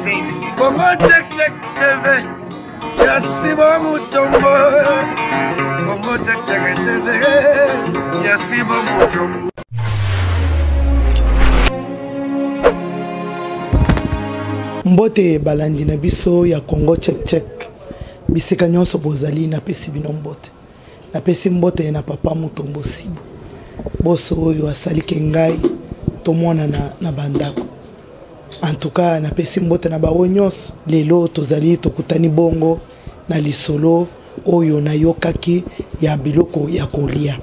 Congo Check Check TV ya Sibo Mutombo. Congo Check Check TV ya Sibo Mutombo. Mbote balandi na biso ya Congo Check Check, bisika nyonso bozali, napesi bino mbote. Napesi mbote na papa Mutombo Sibo, boso oyo asaliki ngai tomonana na bandako. En tout cas, napesi mbote na bango nyonso. Lelo tozali tokutani bongo na lisolo oyo nayokaki ya biloko ya kolia.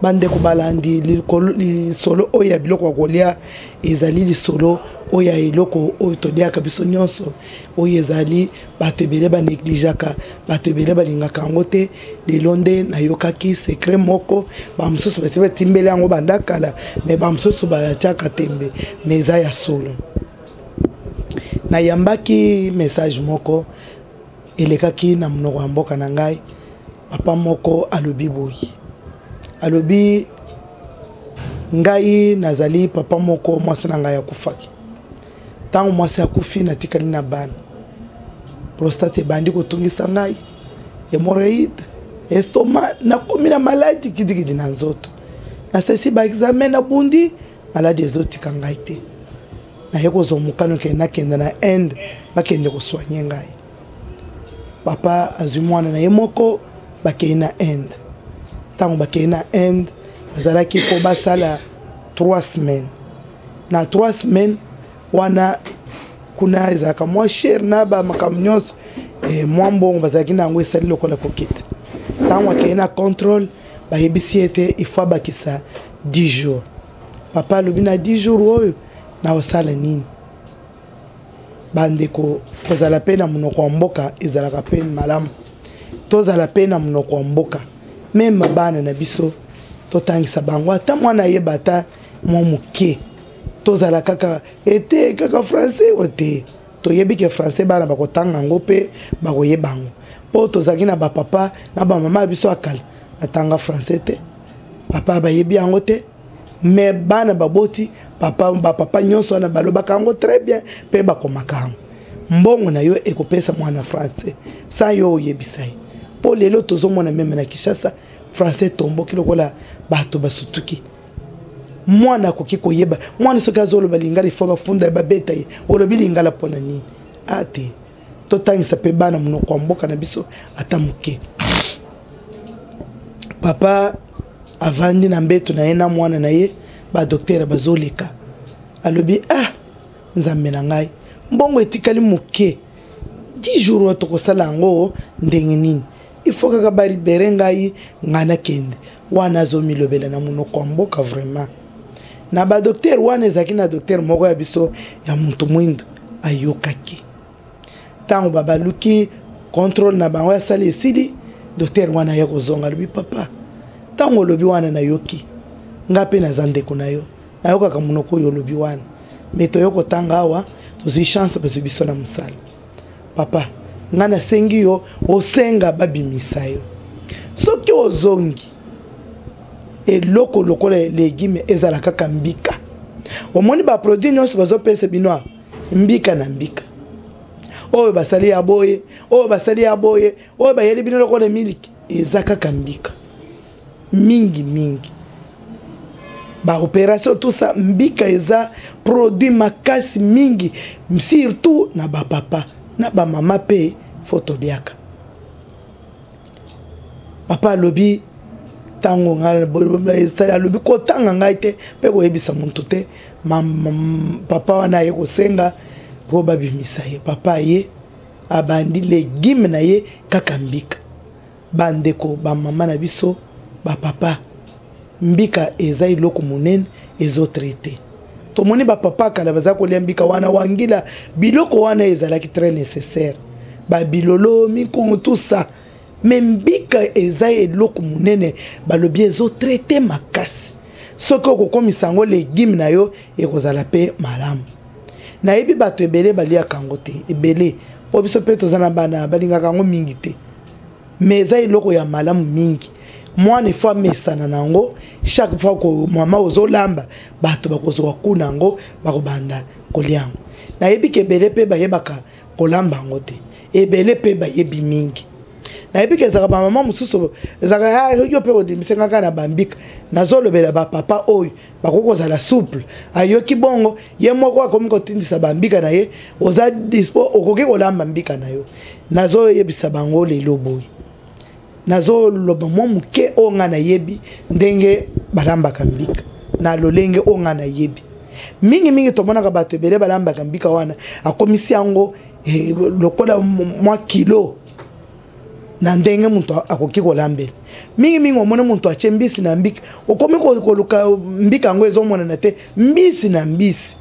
Bandeko balandi, lisolo oyo ya biloko ya kolia ezali lisolo oyo ya eloko oyo toliaka biso nyonso, oyo ezali bato ebele banegligeaka, bato ebele balingaka yango te. Lelo nde nayokaki secret moko, bamosusu basi batimbeli yango banda kala, me bamosusu batiaka tembe, me eza ya solo. Nayambaki message moko elekaki na monoko ya mboka na ngai. Papa moko alobi boye, alobi ngai nazali papa moko, mwasi na ngai akufaki. Ntango mwasi akufi, natikali na bana. Prostate ebandi kotungisa ngai, hémorroïde, estomac, nakomi na maladi kitikiti na nzoto. Nasesi ba examen, nabundi, maladi ezotika ngai te. Naye kozwa mokano ke nakende na Inde, bakende kosoigne ngai. Papa azwi mwana na ye moko, bakei na Inde. Ntango bakei na Inde, bazalaki mpo basala 3 semaines. Na 3 semaines wana, kuna ezalaka mwa cher na ba makambo nyonso, mwa mbongo bazalaki na yango esali lokola kokita. Ntango akei na contrôle, bayebisi ye ete il faut abakisa 10 jours. Papa alobi na 10 jours oyo naosala nini? Bandeko, kozala pe na monoko ya mboka ezalaka pe malamu. Tozala pe na monoko ya mboka, meme bana na biso totangisa bango, ata mwana ayeba ata mwa moke. Tozala kaka ete kaka français oyo te, toyebi ke français bana bakotanga yango mpe bakoyeba yango, mpo tozalaki na bapapa na bamama ya biso ya kala batanga français te, papa bayebi yango te, mais bana baboti papa, bapapa nyonso wana balobaka yango très bien mpe bakomaka yango. Mbongo na yo ekopesa mwana français sans yo oyebisa ye, mpo lelo tozomona meme na Kinshasa français tomboki lokola bato basutuki. Mwana akoki koyeba, mwana soki azoloba lingala ifo bafunda ye, babeta ye, olobi lingala mpona nini? A te, totangisa mpe bana monoko ya mboka na biso ata moke. Papa avandi na mbeto na ye na mwana na ye, ba docteur bazoleka, alobi ah, nzambe na ngai, mbongo etikali moke, 10 jours oyo tokosala yango ndenge nini? Il faut kaka balibere ngai, ngai nakende. Wana azomilobela na monoko ya mboka vraiment. Na ba docteur wana ezalaki na docteur moko ya biso ya moto mwindo, ayokaki ntango babaluki contrôle na bango asali esili, docteur wana aya kozonga, alobi papa, ntango olobi wana nayoki, nga mpe naza ndeko na yo, nayokaka monoko oyo olobi wana, me toyo kotanga awa, tozwi chance, bazwi biso na mosala. Papa, nga nasengi yo osenga babimisa yo, soki ozongi eloko lokola legume ezala kaka mbika. Omoni ba produit nyonso bazopesa bino awa, mbika na mbika, oyo basali ya boye, oyo basali ya boye, oyo bayeli bino lokola miliki, eza kaka mbika mingi mingi. Ba opération tout ça, mbika eza produit makasi mingi, surtout na ba papa na ba mama pe faut toliaka. Papa alobi tango ngai alobi kotanga ngai te mpe koyebisa motu te. Papa wana aye kosenga mpo babimisa ye. Papa ye abandi legume na ye kaka mbika. Bandeko bamama na biso bapapa, mbika eza eloko monene ezotraite. Tomoni bapapa kala baza kolia mbika wana wangila, biloko wana ezalaki très nécessaire, babilolo mikungu tout ça, mais mbika eza eloko monene, balobi ezotraite makasi. Soki okokomisa yango legume na yo ekozala pe malamu. Nayebi bato ebele baliaka yango te, ebele po biso pe toza na bana balingaka yango mingi te, mais eza eloko ya malamu mingi. Mwana ifo amesana na yango, chaque fois ko mama ozolamba bato bakozwa kuna yango, bakobanda kolia yango. Nayebi ke ebele mpe bayebaka kolamba yango te, ebele mpe bayebi mingi. Nayebi ke ezalaka bamama mosusu ezalaka ah, yo mpe odimise nga kaka na bambika. Nazolobela bapapa oyo bakoki kozala souple, ayoki bongo ye moko akomi kotindisa bambika na ye, oza dispo okoki kolamba mbika na yo. Nazoyebisa bango lelo boye, nazoloba mwa moke oyo ngai nayebi ndenge balambaka mbika na lolenge oyo ngai nayebi. Mingimingi tomonaka bato ebele balambaka mbika wana, akomisi yango eh, lokola mwa kilo na ndenge moto akoki kolambela. Mingimingi omoni moto atie mbisi na mbika, okomi koluka mbika yango ezomonana te, mbisi na mbisi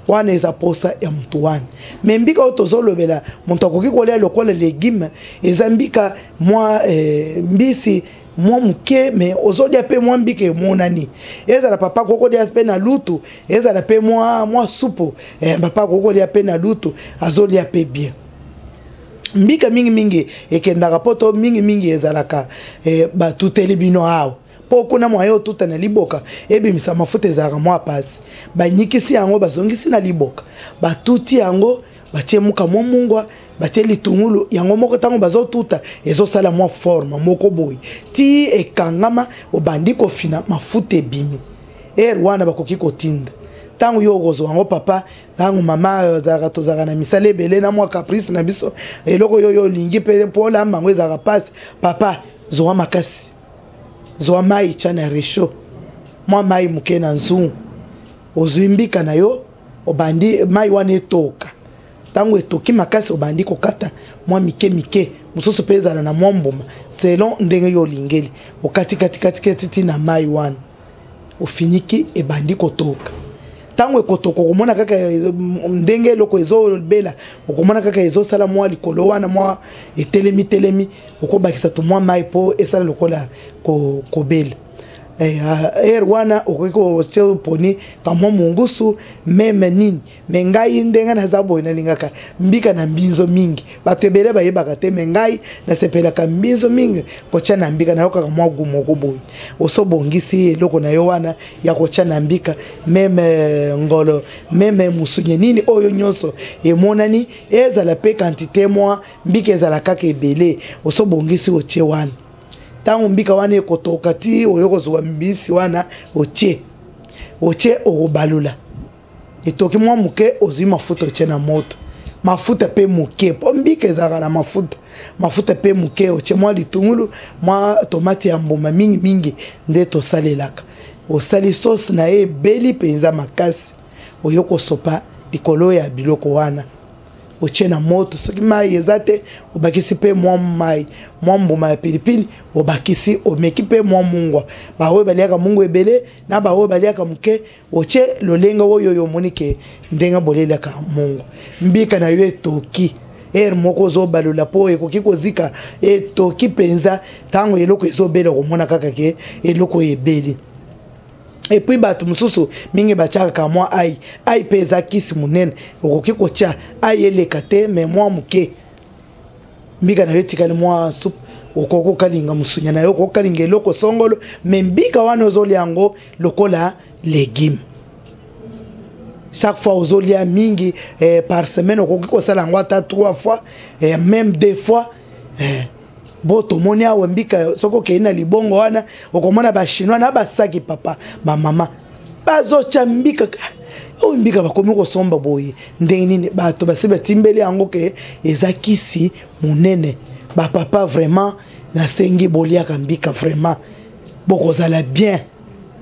wana eza posa ya moto wana. Me mbika oyo tozolobela moto akoki kolia lokola legume, eza mbika mwa eh, mbisi mwa moke, me ozolia mpe mwa mbika emonani. Ezala papa akoki kolia mpe na lutu, ezala mpe mwa, mwa supu eh, papa akoki kolia mpe na lutu, azolia mpe bien. Mbika mingimingi ekendaka poto, mingimingi ezalaka eh, batuteli bino awa mpo kuna mwaye otuta na liboka ebimisa mafuta ezalaka mwa pasi. Banyikisi yango bazongisi na liboka, batuti yango, batie muka mwa mungwa, batie litungulu yango moko. Ntango bazotuta ezosala mwa forme moko boye ti ekangama, obandi kofina mafuta ebimi. Ere wana bakoki kotinda ntango yo okozwa yango papa, ntango mama azalaka, tozalaka na misala ebele na mwa caprice na biso, eloko yo yo olingi mpe mpo olamba yango ezalaka mpasi. Papa zwa makasi, zwa mai tya na rechaud, mwa mai moke na nzungu, ozwi mbika na yo, obandi mai wana etoka. Ntango etoki makasi, obandi kokata mwa mike mike, mosusu mpe ezala na mwa mbuma selon ndenge yo olingeli. Okati kati kati kati ti na mai wana ofiniki, ebandi kotoka. Ntango ekotoka, okomona kaka eh, ndenge eloko ezobela, okomona kaka ezosala mwa likolo wana mwa etelemi telemi, okobakisa to mwa mai mpo esala lokola kobela. Heure eh, wana okoki kotia poni kamwa mongusu meme nini. Me ngai ndenge naza boye, nalingaka mbika na mbinzo mingi. Bato ebele bayebaka te, me ngai nasepelaka mbinzo mingi kotya na mbika, nayokaka mwa gu moko boye. Osobongisi eloko na yo wana ya kotya na mbika, meme eh, ngolo, meme musunye nini oyo nyonso emonani, ezala mpe kantite mwa mbika ezala kaka ebele, osobongisi otie wana. Ntango mbika wana ekotoka ti oyo kozwa mbisi wana otie, otie okobalula, etoki mwa moke, ozwi mafuta otie na moto, mafuta mpe moke mpo mbika ezalaka na mafuta, mafuta mpe moke, otie mwa litungulu, mwa tomate ya mbuma mingimingi nde tosalelaka. Osali sauce na ye ebeli mpenza makasi, oyo kosopa likolo ya biloko wana, otie na moto. Soki mai eza te, obakisi mpe mwa mai, mwa mbuma ya pilipili obakisi, omeki mpe mwa mungwa. Baoyo baliaka mungwa ebele na baoyo baliaka moke, otie lolenge oyo oyo omoni ke ndenge bolelaka mungwa. Mbika na yo etoki, ere moko ozobalola mpo ekoki kozika, etoki mpenza. Ntango eloko ezobela, okomona kaka ke eloko ebeli. Epuis bato mosusu mingi batiaka mwa ai, ai mpe eza kisi monene, okoki kotya ai eleka te, me mwa moke. Mbika na yo etikali mwa supu, okoki kokalinga mosunya na yo, okoki kokalinga eloko songolo, me mbika wana ozolia yango lokola legume. Chaque fois ozolia mingi eh, par semaine okoki kosala yango ata trois fois eh, même deux fois eh. Bo tomoni awa mbika, soki okei na libongo wana okomona bachinois na basaki papa bamama bazotya mbika. Oyo mbika bakomi kosomba boye ndenge nini? Bato basi batimbeli yango ke eza kisi monene. Bapapa vraiment nasengi boliaka mbika, vraiment bokozala bien,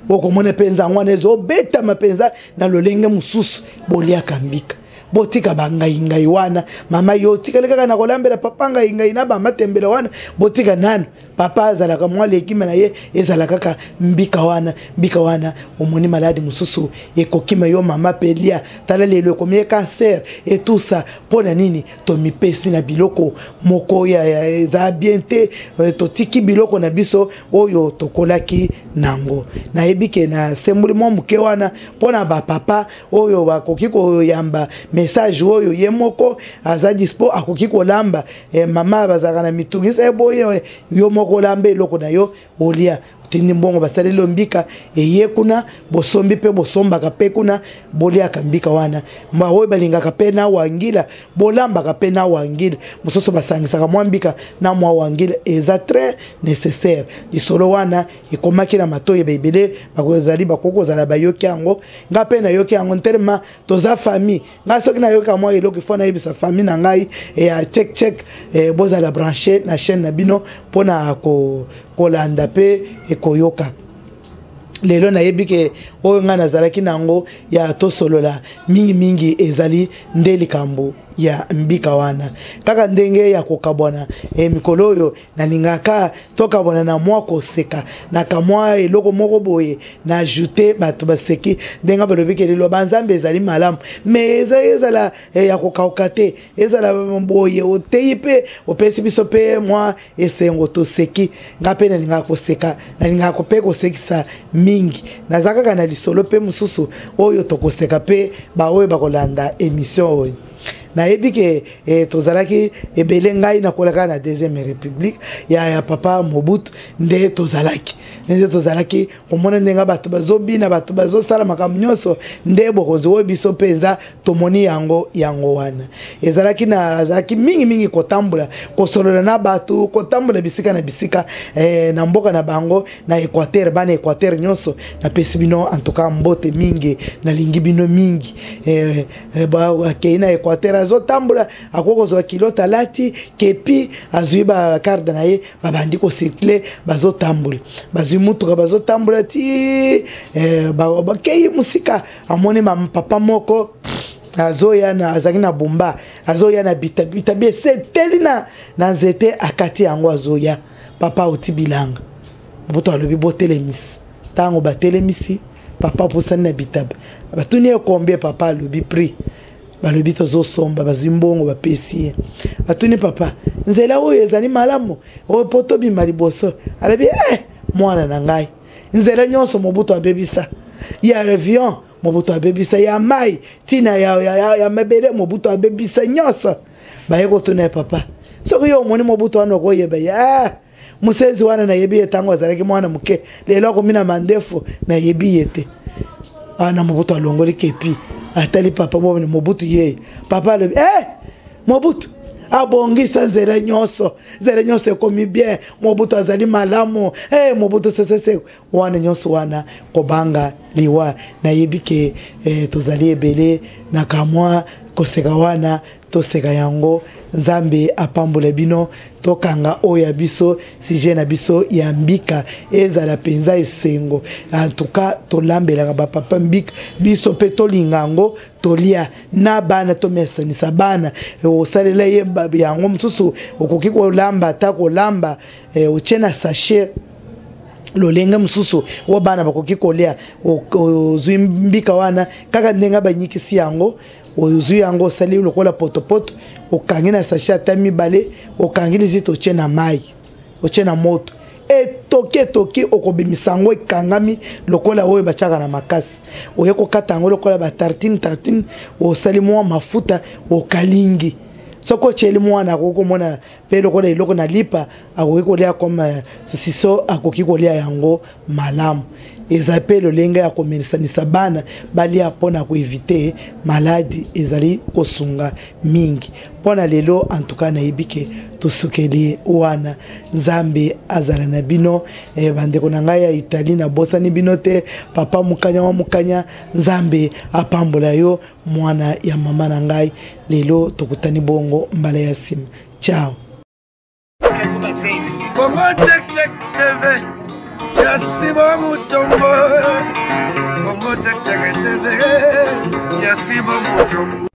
bokomona mpenza yango wana ezobetama mpenza na lolenge mosusu. Boliaka mbika, botika bangaingai wana. Mama yo otikali kaka na kolambela papa ngaingai na bamatembela wana, botika nanu papa azalaka mwa lekime na ye ezala kaka mbika wana. Mbika wana omoni maladi mosusu ekokima yo mama pelia, tala lelo ekomi ye cancer etusa. Mpo na nini tomipesi na biloko moko ya, ya eza bien te? Eh, totiki biloko na biso oyo tokolaki nango. Nayebi ke nasemboli mwa moke wana mpo na bapapa oyo bakoki koyamba message oyo, ye moko aza dispo akoki kolamba. Eh, mama bazalaka na mitungisa eboye, eh, yo moko olamba eloko na yo olia. Otindi mbongo, basaleli yo mbika, eye kuna, bosombi mpe bosombaka mpe kuna, boliaka mbika wana. Baoyo balingaka mpe na wangila, bolambaka mpe na wangila. Mosusu basangisaka mwa mbika na mwa wangila, eza très nécessaire. Lisolo wana ekomaki na matoi ebele, bakozali bakoki kozala bayoki yango. Nga mpe nayoki yango ntelema, toza famille. Ngai soki nayoka mwa eloko, ifo nayebisa famille na ngai ya check check. Bozala branché na chaîne na bino mpona kolanda mpe ekoyoka. Lelo nayebi ke oyo ngai nazalaki nango ya tosolola mingimingi ezali nde likambo ya mbika wana, kaka ndenge ya kokabwana. Mikolo oyo nalingaka tokabwana na mwa koseka, na kamwa eloko moko boye na ajoute, bato baseki. Ndenge balobi ke liloba Nzambe ezali malamu, mais ezala ya kokauka te, ezala boye oteyi mpe opesi biso mpe mwa esengo, toseki. Nga mpe nalingaka koseka, nalingaka mpe kosekisa mingi. Naza kaka na lisolo mpe mosusu oyo tokoseka mpe baoyo bakolanda émission oyo. Nayebi ke tozalaki ebele. Ngai nakolaka na deuxième république ya papa Mobutu. Nde tozalaki komona ndenge bato bazobina, bato bazosala makambo nyonso. Nde bokonzi oyo biso mpenza tomoni yango, yango wana ezalaki na azalaki mingimingi kotambola, kosolola na bato, kotambola bisika na bisika na mboka na bango na Équateur. Bana Équateur nyonso, napesi bino en tout cas mbote mingi, nalingi bino mingi. Akei na Équateur, azotambola, akoki kozwa culotte, alati képi, azwi bacartes na ye, babandi kocirculer, bazotambola, bazwi mutuka, bazotambola ti bakei mosika. Amoni papa moko azoya na, azalaki na Bumba, azoya na bitabi eseteli na nzete, akati yango, azoya. Papa auti bilanga. Mobutu alobi: "Botelemisi." Ntango batelemisi, papa apusani na bitaba, batuni ye: "Combien?" Papa alobi prix, balobi: "Tozosomba." Bazwi mbongo, bapesi ye. Batuni papa: "Nzela oyo ezali malamu oyo mpo tobima liboso?" Alobi: "Mwana na ngai, nzela nyonso Mobutu abebisa, ya avion Mobutu abebisa, ya mai ntina ya mabele Mobutu abebisa nyonso." Baye kotuna ye: "Papa, soki yo omoni Mobutu wana, okoyeba ye?" "Ah, mosenzi wana nayebi ye ntango azalaki mwana moke, lelo akomi na mandefu, nayebi ye te." Wana Mobutu alongoli képi, atali papa bomoni Mobutu ye. Papa alobi: "Mobutu abongisa nzela nyonso, nzela nyonso ekomi bien, Mobutu azali malamu." Mobutu sesese wana nyonso wana kobanga liwa. Nayebi ke tozali ebele na kamwa koseka wana, toseka yango. Nzambe apambola bino. Tokanga oyo ya biso sujet na biso ya mbika, ezala mpenza esengo. En tout cas, tolambelaka bapapa mbika, biso mpe tolinga yango, tolia na bana, tomesanisa bana. Osalela ye yango mosusu, okoki kolamba, ata kolamba, otie na sachet lolenge mosusu oyo bana bakoki kolia. Ozwi mbika wana kaka ndenge banyikisi yango, ozwi yango, osali lokola potopoto, okangi na sachet ata mibale, okangi lizito, otie na mai, otie na moto, etoki etoki, okobimisa yango ekangami lokola oyo batiaka na makasi. Oye kokata yango lokola batartine tartine, osali mwa mafuta, okalingi. Soki otieli mwana, akoki komona mpe lokola eloko na lipa, akoki kolia comme saucisson, akoki kolia yango malamu. Eza mpe lolenge ya komelisanisa bana balia mpona koéviter maladie, ezali kosunga mingi. Mpona lelo, en tout cas, nayebi ke tosukeli wana. Nzambe azala na bino. Bandeko na ngai ya Italie, nabosani bino te. Papa Mokanya wa Mokanya, Nzambe apambola yo, mwana ya mama na ngai. Lelo tokutani bongo mbala ya nsima. Ciao. Congo Check Check TV ya Simon Mutombo. Congo Check Check TV ya Simon Mutombo.